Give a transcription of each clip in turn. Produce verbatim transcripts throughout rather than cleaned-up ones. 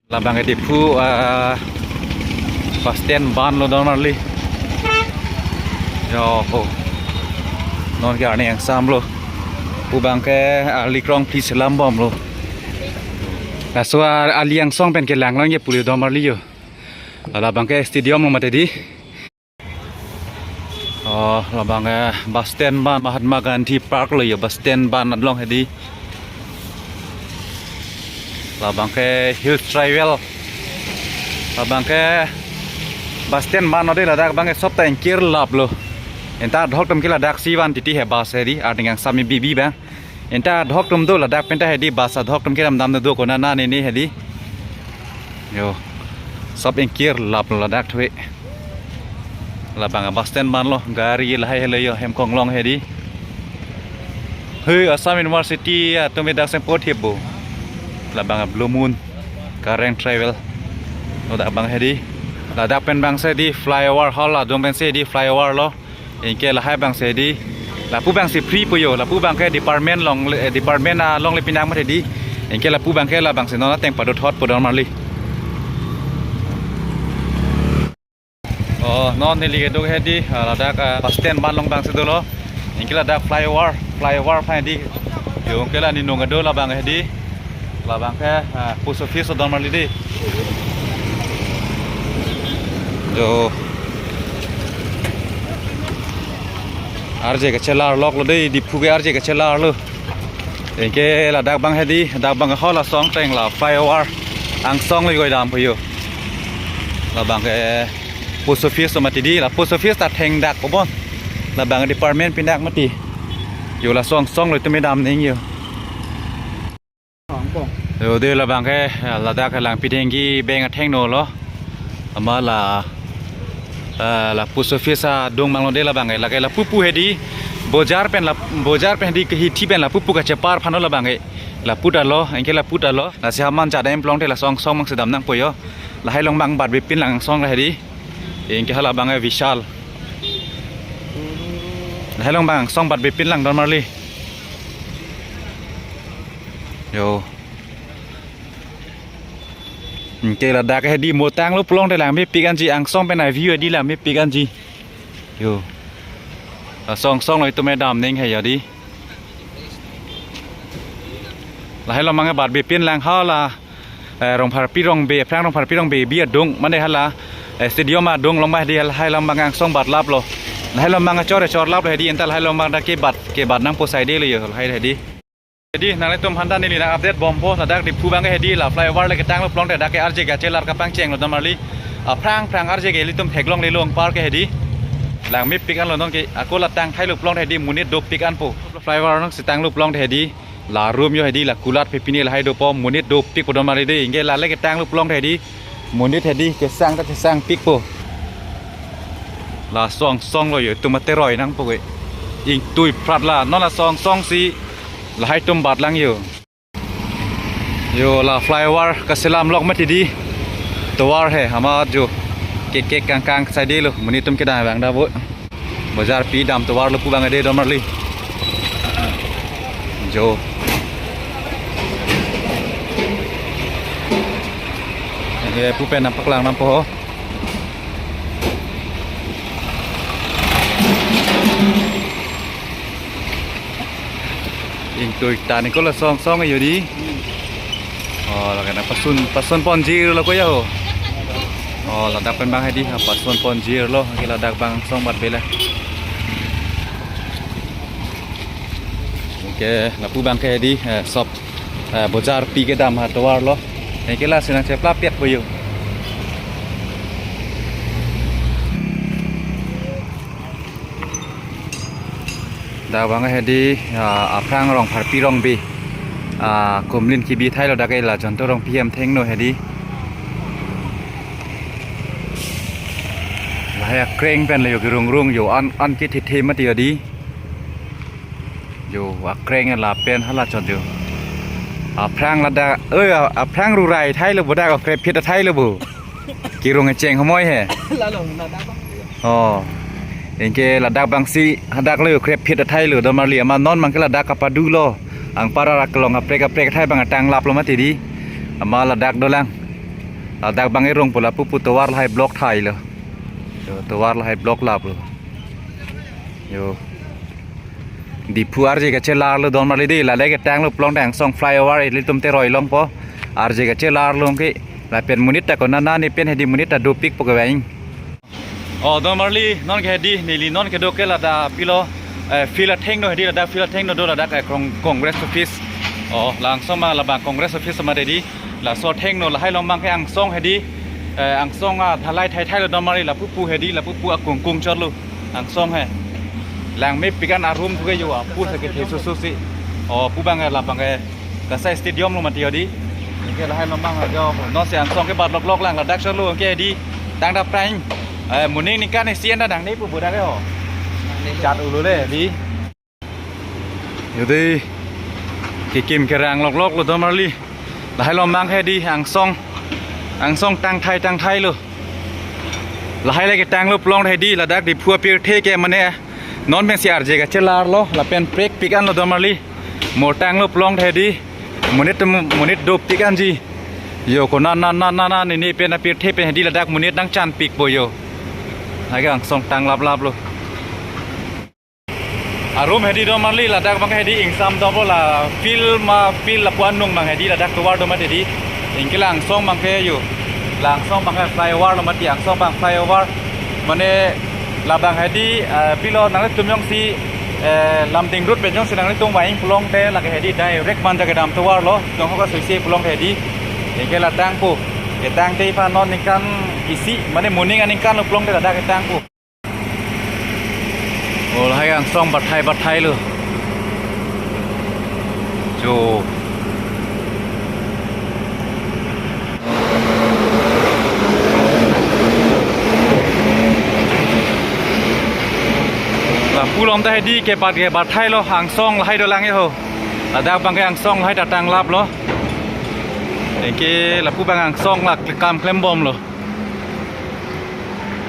Labang ke Diphu, ah, bus stand banlo don marli. Yo ho. Non ke arni angsam lo. Pu abang ke ali krong phli selam bomlo. Laso a-, ali angsong pen kelang long ye puli don marli yo. Labang ke stadium lo mati di. Oh, labang ke bus stand ban Mahatma Gandhi Park lo yo, bus stand ban along hedi. Labang ke Hills Travel. Labang ke bus stand ban lo de, ladak abang ke sop ta ingkir lap lo. Enta adhok atum ke ladak si van titi he bus hedi, arni angsam bibi abang. Enta adhok atum do ladak penta hedi, bus adhok atum kedam dam do konat nat nini hedi. Yo. Sop ingkir lap lo ladak thue. Labang bus stand banlo, gari lahai helo yo, hem konglong hedi. Hei, Assam University atum dak seng pot hip bo. Labang Blue Moon, Kareng Travel. Ladak abang hedi. Ladak pen abang si di flyover hall adung pen si di flyover lo. Anke lahai abang si di, lapu abang si free po yo, lapu abang ke department along le, eh, department along le pinang mati di. Anke lapu abang ke labang si non ateng pado thot po don marli. Oh, non neli kedo hedi, ah, ladak, ah, bus stand ban along abang si dolo. Anke ladak flyover, flyover aphan di. Yo, anke la ninung kedo labang hedi. Labang ke, ah, post office don marli di. Yo. Arje kachelar lok lo dei, Diphu ke arje kachelar lo. Anke ladak abang hedi, dak abang hall asong teng la flyover angsong le goi dam po yo. Labang ke post office lo mati di, la post office ta thengdak ko bon. Labang department pindak mati. Yo, laso angsong lo itum dam ning yo. Yo, de labang ke, ya, ladak ke Langpidengki bank athengno lo. Amat la, eh, la post office adung mang lo de labang ke, lake lapu pu hedi. Bojar pen la, bojar pen hedi kehithi pen lapu pu kachepar aphan lo labang ke. Lapu ta lo, anke lapu ta lo. Lasi haman jadem plong te laso angsong mang si dam nang po yo. Lahai along abang bat bipin lang angsong la hedi. Anke hala abang ke Vishal. Lahai along abang angsong bat bipin lang don marli. Yo. Anke ladak hedi mo tanglo pulote langmepik anji, angsong pen a-view hedi langmepik anji. Yo. Angsong song lo itum dam ning he yo di. Lahai along abang bat bipin lang hala, eh, Rongpharpi Rongbe, aphrang Rongpharpi Rongbe bi adung, mane hala, eh, stadium adung along abang hedi, lahai along abang angsong bat lap lo. Lahai along abang chor chor lap lo hedi, enta lahai along abang dak kebat, kebat nang po sai de lo yo, lahai hedi. Hedi, nanglitum aphanta neli nang update bompo, ladak Diphu abang ke hedi, la flyover le ketanglo pulote dak ke arje kachelar kapangcheng lo don marli. Aphrang phrang arje ke ilitum theklongle lo anpar ke hedi. Langmepik an lo non ke, ako la tangthailo pulote hedi, monit dopik an po. Flyover nang si tanglo pulote hedi, la room yo hedi, la kulat pepine lahai dopo, monit dopik po don marli de, anke la le ketanglo pulote hedi. Monit hedi kesang ta kesangpik po. Laso angsong lo yo, itum mate roi nang po ke. Ingtui prat la, non laso angsong si lahai atum bat lang yo. Yo, la flyover kaselam lok mati di. Tovar he, amat jo. Kek kek kangkang sai de lo, monit atum kedam abang da bo. Bojar pi dam tovar lo pu abang de don marli. Jo. Anke pu pen nangpaklang nang po ho. Ingtui ta ni ko laso angsong yo di. Oh, lake nangpasun, pasun ponjir lo ko ya ho. Oh, ladak pen abang hedi, ha, pasun ponjir lo, ke ladak abang angsong bat bela. Anke lapu abang ke hedi, eh, sop, eh, bojar pi kedam ha tovar lo. Anke lasi nangcheplap piak po yo. Dak abang hedi, ah, aphrang Rongpharpi Rongbe. Ah, kumlin kebi thailo dak ke la Jonto Rongpi hem thengno hedi. Lahai akreng pen le yo kerung rung yo an, an ke thethe mati yo di. Yo akreng lapen hala chot yo. Aphrang ladak, oi, a-, aphrang rurai thailo bo dak, akrep phit thailo bo. Kerung cheng homoi he. Lalo na da ba. Oh. Anke ladak abang si hadak lo krep phit athai lo don marli, amat non abang ke ladak kapadu lo. Anpar arak kelong kaprek kaprek athai abang tanglap lo mati di. Amat ladak dolang. Ladak bang erung pu lapu pu tovar lahai block thailo. Yo, tovar lahai block laplo. Yo. Diphu arje kachelarlo don marli dei, lale ketanglo pulote angsong flyover ilitum te roi longpo. Arje kachelarlo ke lapen monit ta konatne pen hedi monit ta dopikpo kevang. O don marli, non ke hedi neli non kedo ke ladak pilo, eh, field athengno hedi ladak field athengno do ladak, eh, Cong-, Congress office. O, la angsong ma labang Congress office ma hedi. Laso athengno lahai along bang ke angsong hedi, eh, angsong adhalai thai thailo don marli lapu pu hedi lapu pu akung kung chotlo angsong he. Langmepik an arum thu ke yo apu sa kethe susu si. O pu bang ke labang ke Kansai Stadium lo mati hedi. Anke lahai along bang ajo non si angsong ke bat lok lok lang ladak chotlo anke hedi tang daprang. Eh, moning ningkan isi anda nangne pu bodak ke ho. Chat ulo le hedi. Yo dei, kekim kerang lok lok lo don marli. Lahai along bang hedi angsong, angsong tang thai tang thailo. Lahai le ketanglo pulote hedi ladak Diphu apirthe ke mane non pensi arje kachelarlo lapen prekpik anlo don marli. Mo tanglo pulote hedi monit monit dopik anji. Yo konatne ne ne pen apirthe pen hedi ladak monit nangchanpikpo yo. Lake angsong tang lap laplo. Arum hedi don marli ladak bang hedi ingsam dopo la field ma field lapu anung bang hedi ladak tovar do mati hedi. Anke la angsong bang ke yo. La angsong bang ke flyover lo mati angsong bang flyover. Mane labang hedi, eh, pilo nanglitum jongsi, eh, Lumding road pen jongsi nanglitum vang pulote lake hedi direct Manja kedam tovar lo. Jong hoka suisi pulote hedi. Anke la tangpo. Ketang te iphan non ningkan isi mane moning aningkan lo pulote ladak ketangpo. O lahai angsong bathai bathai lo. Jo. Lapu along ta hedi ke bat ke bathai lo angsong lahai dolang yo ho. Ladak bang ke angsong lahai ta tang laplo. Anke lapu bang angsong la kam klembomlo.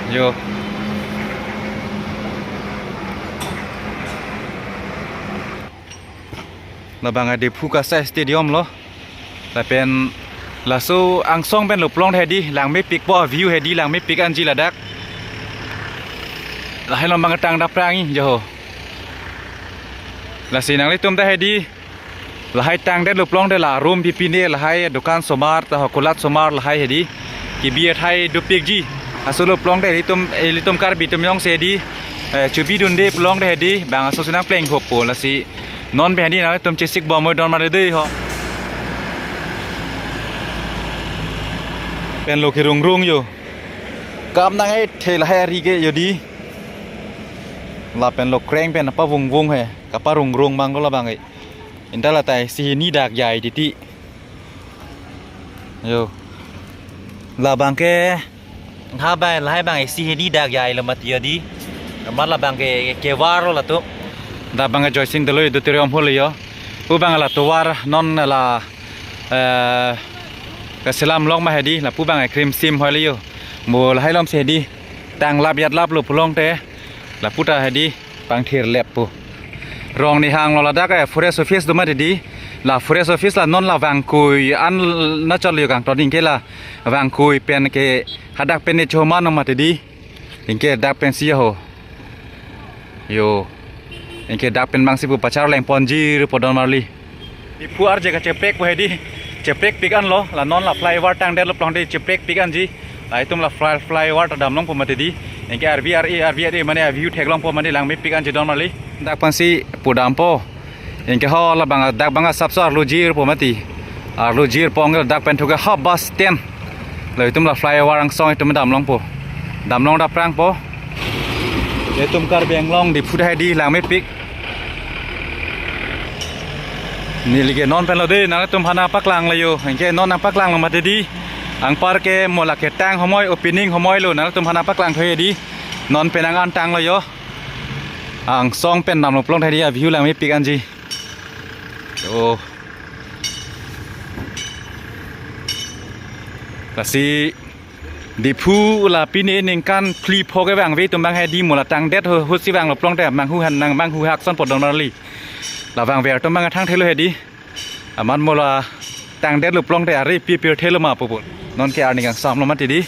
Yo. Labang ke Diphu Kansai Stadium lo. Lapen laso angsong pen lo pulote hedi langmepikpo view hedi langmepik anji ladak. Lahai along bang tang daprang jo ho. Lasi nanglitum ta hedi lahai tangdetlo pulote la arum pipine lahai dukan somar ta hokulat somar lahai hedi. Kebi athai dopikji. Aso lo pulote ilitum, ilitum Karbi atum jongsi hedi, eh, chobidunde pulote hedi bang aso si nangpleng hoppo lasi non pen hedi nanglitum chesikbom oi don marli dei ho. Pen lo kerung rung yo. Kam nang-e the lahai ari ke yo di. Lapen lo kreng pen apa vung vung he. Kaparung rung bang lo labang ke. Inta la ta isi hini dak jai titi. Yo. Labang ke ha bai lahai bang isi hini dak jai lo mati yo di. Amat labang ke kevar lo latum. Labang ke Joysing Doloi Auditorium hall yo. Pu bang la tovar non la, eh, kaselam long ma hedi lapu bang krim sim hoi le yo. Mo lahai along si hedi tang lap jat laplo pulote lapu ta hedi pangthir leppo. Rong ni hang lo ladak, eh, forest office do mati di. La forest office la non la vangkui an na chol yo kangton anke la vangkui pen ke hadak pen ne choman mati di. Anke dak pensi ho. Yo. Anke dak pen bang si pu pachar leng ponji ru podon marli. Diphu arje kacheprek po hedi. Cheprekpik anlo, la non la flyover tangdetlo pulote cheprekpik anji. La itum la fly, flyover ta damlongpo mati di. Anke R V R A, R V R A mane view theklongpo mane langmepik anji don marli. Dak pensi pu dampo. Anke ho labang dak bang asapso arlo jirpo mati. Arlo jirpo anke dak pen thuke ha bus stand. La itum la flyover angsong itum damlongpo. Damlong daprangpo. Itum Karbi Anglong Diphu ta hedi langmepik. Neli ke non pen lo de, nangtum hana paklang lo yo. Anke non nangpaklanglo mati di. Anpar ke mo la ketang homoi, opening homoi lo, nangtum hana paklang thoi di. Non pen nang-an tanglo yo. Angsong pen damlo pulote hedi view langmepik anji. Oh. Lasi Diphu la pine ningkan phli pho kevangve atum bang hedi mo la tangdet ho, ho si vanglo pulote manghu han nang manghu hak son podon marli. La vangver atum bang thangthelo hedi. Amat mo la tangdetlo pulote are pi pirthelo ma pupu. Non ke arni kangsam lo mati di.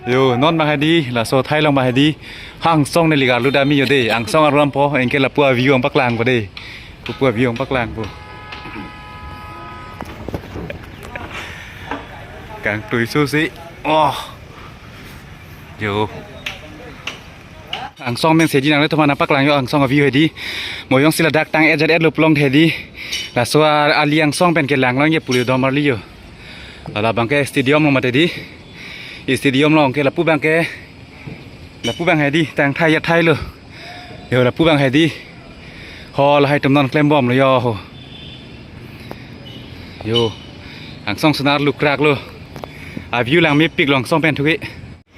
Yo, non bang hedi, laso athai along bang hedi. Angsong neli garlu dami yo de. Angsong arlu dampo, anke lapu a-view nangpaklangpo de. Pupu a-view nangpaklangpo. Kangtui susi. Oh. Yo. Angsong pen si hedi nanglitum aphan nangpaklang yo, angsong a-view hedi. Mo jongsi ladak tang-et jat-et lo pulote hedi. Laso a-, ali angsong pen kelang long ke puli dom arli yo. Labang ke stadium lo mati di. Stadium lo ke lapu bang ke. Lapu bang hedi tang thai ya thai lo. Yo lapu bang hedi. Ho lahai atum non klembom lo yo ho. Yo. Angsong sonar lukrak lo. A-view langmepik lo angsong pen thuke.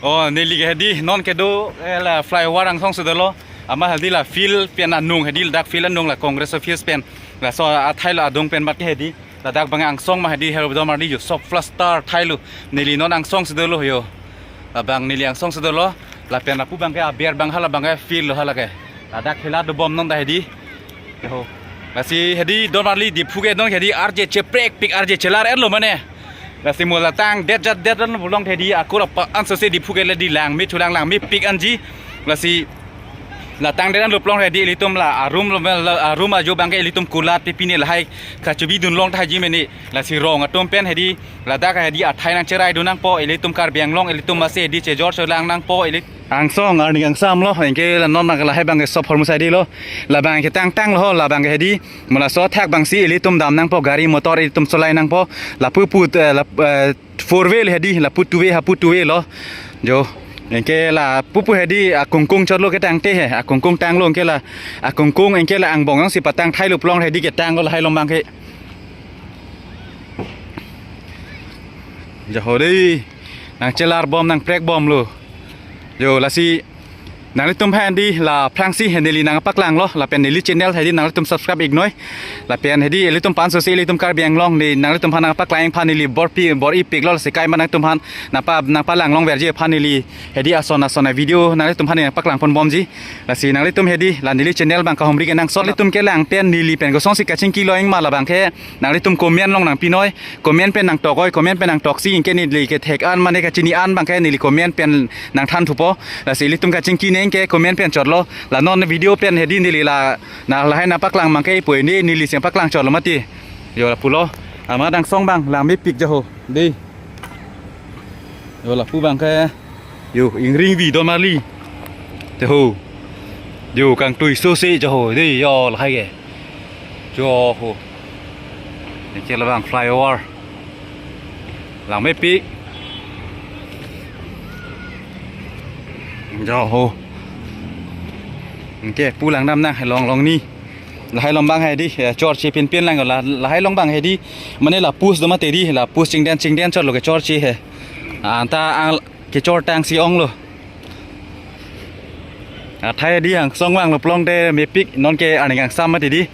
Oh, neli ke hedi non kedo, eh, la flyover angsong si dolo. Amat hedi la field pen anung hedi ladak field anung la Congress office pen. Laso athai lo adung pen mat ke hedi. Ladak bang angsong ma hedi her dom arli yo sok plaster athai lo. Neli non angsong si dolo yo. Labang neli angsong si dolo. Lapen lapu bang ke aber bang hala bang ke field lo hala ke. Ladak khela dobom non ta hedi. Ho. Lasi hedi dom arli Diphu ke non hedi arje cheprekpik arje chelar-et lo mane. Lasi mo la tang det jat det lo pulote hedi akur apa anso si Diphu ke le di langme chulang langmepik anji. Lasi la tang det lo pulote hedi ilitum la arum lo la arum ajo bang ke ilitum kulat pi pine lahai kachebi dun long tahai ji mene. Lasi rong atum pen hedi ladak hedi athai nangcherai dun nangpo ilitum Karbi Anglong ilitum masi hedi chejor chelang nangpo ili. Angsong arni kangsam lo, anke la non bang ke lahai bang ke sop hormu sai di lo. Labang ke tang tang lo, labang ke hedi. Mo laso athak bang si ilitum dam nangpo gari motor ilitum solai nangpo. Lapu pu, eh, lap, eh, four way hedi, lapu two way, hapu two way lo. Jo. Anke lapu pu hedi akungkung chot lo ke tangte he, akungkung tang lo anke la akungkung anke la angbong jongsi patang thai lo pulote hedi ketang lo lahai along bang ke. Jo ho dei. Nangchelar bom nangprek bom lo. Jo lasi nanglitum aphan di la aphrangsi neli nangpaklang lo lapen neli channel hedi nanglitum subscribe iknoi. Lapen hedi ilitum aphan susi ilitum Karbi Anglong di nanglitum aphan nangpaklang aphan neli bor pi bor-ipik lo lasi kaima nangtum aphan nangpa nangpalang longverji aphan neli hedi ason ason a-video nanglitum aphan nangpaklang ponbomji. Lasi nanglitum hedi la neli channel bang kahumri kenangsot ilitum kelang pen neli pen kosonsi kachingki lo ingma labang ke nanglitum comment along nangpinoi, comment pen nangtokoi, comment pen nangtoksi anke neli kethek an mane kachini an bang ke neli comment pen nangthan thupo. Lasi ilitum kachingki neng ke comment pen chot lo. La non video pen hedi neli la na lahai nangpaklang bang ke ipo ne neli si nangpaklang chot lo mati. Yo lapu lo. Amat angsong bang langmepik jo ho. Dei. Yo lapu bang ke. Yo ingring vi dom arli. Te ho. Yo kangtui susi jo ho. Dei yo lahai ke. Jo ho. Anke labang flyover. Langmepik. Jo ho. Anke pu lang dam nang along along ni. Lahai along bang hedi, eh, chorche pinpin lang la, lahai along bang hedi. Mane la post do mati di, la post chingden chingden chot lo kechorche he. Anta ang kechor tang si ong lo. Athai di angsong vang lo pulote mepik non ke arni kangsam mati di.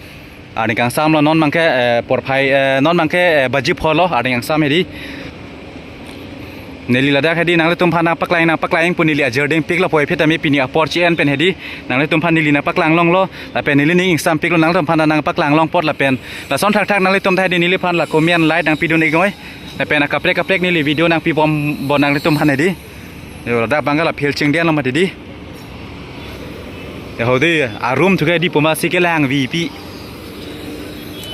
Arni kangsam lo non bang ke, eh, porphai, eh, non bang ke, eh, baji pho lo arni kangsam hedi. Neli ladak hedi nanglitum aphan nangpaklang nangpaklang pu neli ajir dingpik lo puvoiphit tame pini apor chi-en pen hedi. Nanglitum aphan neli nangpaklang longlo. Lapen neli ning ingsampik lo nanglitum aphan nangpaklang long apot lapen. Lason thakthak nanglitum ta hedi neliphan la comment like nangpidun iknoi. Lapen akaprek kaprek neli video nangpibom bon nanglitum aphan hedi. Yo ladak bang ke la field chingden lo mati di. Ya ho dei, arum thuke di puma si kelang vi pi.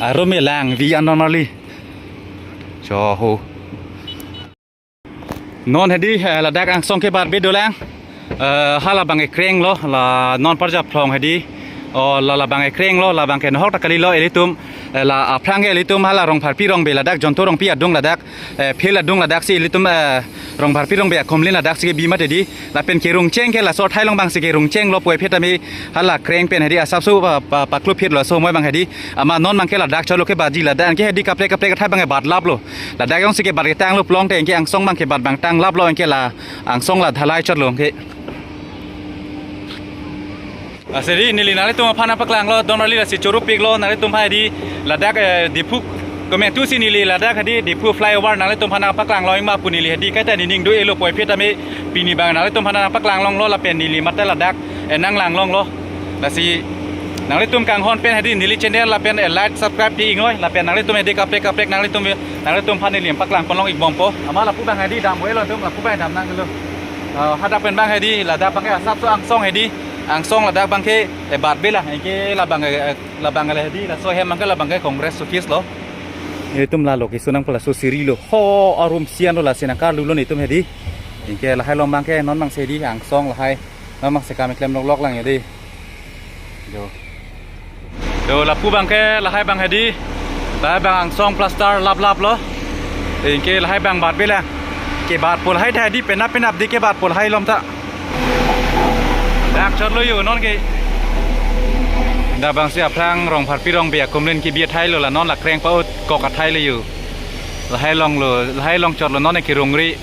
Arum e lang vi an normally. Jo ho. Non hedi, eh, ladak angsong ke bar be dolang. Eh, hala bang ekreng lo, la non parja phlong hedi. O la la bang ekreng lo, la bang ke nohok ta kali lo ilitum, eh, la aphrang ke ilitum hala Rongpharpi Rongbe ladak Jonto Rongpi adung ladak, eh, field adung ladak si ilitum, eh, Rongpharpi Rongbe akomlin ladak si kebi mati di. Lapen kerung cheng ke laso athai along bang si kerung cheng lo puvoiphit tame hala kreng pen hedi asapso pa, pa, paklu phit lo so moi bang hedi. Amat non bang ke ladak chot lo ke baji ladak ke hedi kaprek kaprek athai bang ke bat lap lo. Ladak jongsi ke bat ketang lo pulote anke angsong bang ke bat bang tang lap lo anke la angsong la dhalai chot lo anke. Lasi di neli nanglitum aphan nangpaklang lo, don rali lasi choro pik lo, nanglitum aphan di ladak, eh, Diphu komentu si neli ladak di Diphu flyover nanglitum aphan nangpaklang lo ingma pu neli di kaita nening do-e lo puvoiphit tame pini bang nanglitum aphan nangpaklang longlo lapen neli mate ladak, eh, nanglang longlo. Lasi Nanglitum kanghon pen hedi neli channel lapen, eh, like, subscribe pi-ik noi, lapen nanglitum hedi kaprek kaprek nanglitum, nanglitum aphan neli paklang ponlong-ik bompo. Amat lapu abang hedi dam-oi lo, nanglitum lapu abang dam nanglo. Ah, hadak pen abang hedi, ladak abangke asapso angsong hedi, angsong ladak abangke, eh, bat bela, anke labang, eh, labang le hedi, laso ahem abangke labangke Congress office lo. Nelitum lalo keso nangpo, laso siri lo. Ho, arum sian lo, lasi nangkarlu lo nelitum hedi. Anke lahai along abangke non abangsi hedi angsong lahai. Non abangsi kam keklem loklok lang hedi. Jo. Jo, lapu abangke lahai abang hedi. Lahai abang angsong plaster laplap lo. Anke lahai abang bat bela. Kebatpo lahai ta hedi, penap penap di kebatpo lahai along ta. Dak chotlo yo non ke. Dak abangsi aphrang Rongpharpi Rongbe akumlin kebi athai lo, la non la kreng pa-ut kok athai lo yo. Lahai along lo, lahai along chotlo non ke rungri.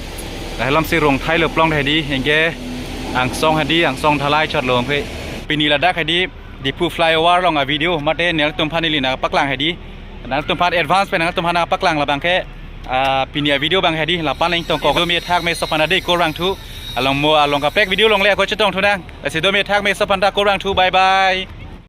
Lahai alongsi rung athai lo plong hedi, anke angsong hedi, angsong dhalai chotlo anke. Pini ladak hedi Diphu flyover along a-video mate nangtum aphan neli nangpaklang hedi. Nangtum aphan advance pen nangtum aphan nangpaklang labangke, ah, pini a-video abang hedi, lapu-an le ingtong kok. Kedo me thak me sopanda de, kurvangthu. Along mo along kaprek video along le ako chetongthu nang. Lasi do me thak me sopanda, kurvangthu. Bye bye.